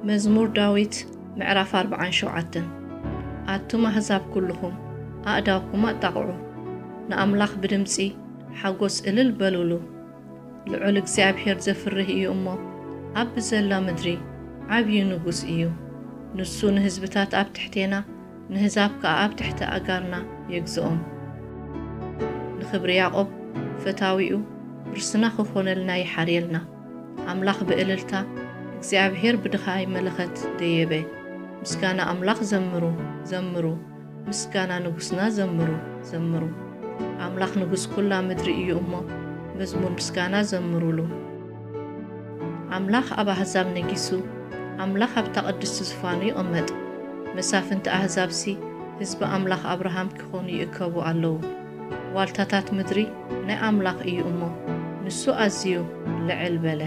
መዝሙር ዳዊት ምዕራፍ ኣርብዓን ሸውዓተን። ኣቱም ኣህዛብ ኩልኹም፣ ኣእዳውኩም ኣጣቕዑ፣ ንኣምላኽ ብድምጺ ሓጎስ እልል በሉሉ። ልዑል እግዚኣብሔር ዘፍርህ እዩ እሞ፣ ኣብ ብዘላ ምድሪ ዓብዪ ንጉስ እዩ። ንሱ ንህዝብታት ኣብ ትሕቴና፣ ንህዛብ ከኣ ኣብ ትሕቲ ኣጋርና የግዝኦም። ንኽብሪ ያዕቆብ ፈታዊኡ፣ ርስና ክኾነልና ይሓርየልና። ኣምላኽ ብእልልታ፣ እግዚኣብሔር ብድኻይ መለኸት ደየበ። ምስጋና ኣምላኽ ዘምሩ፣ ዘምሩ፣ ምስጋና ንጉስና ዘምሩ፣ ዘምሩ። ኣምላኽ ንጉስ ኩላ ምድሪ እዩ እሞ፣ መዝሙር ምስጋና ዘምሩሉ። ኣምላኽ ኣብ ኣህዛብ ነጊሱ፣ ኣምላኽ ኣብታ ቅድስቲ ዝፋኑ ይቕመጥ። መሳፍንቲ ኣህዛብሲ፣ ህዝቢ ኣምላኽ ኣብርሃም ኪኾኑ ይእከቡ ኣለዉ። ዋልታታት ምድሪ ናይ ኣምላኽ እዩ እሞ፣ ንሱ ኣዝዩ ልዕል በለ።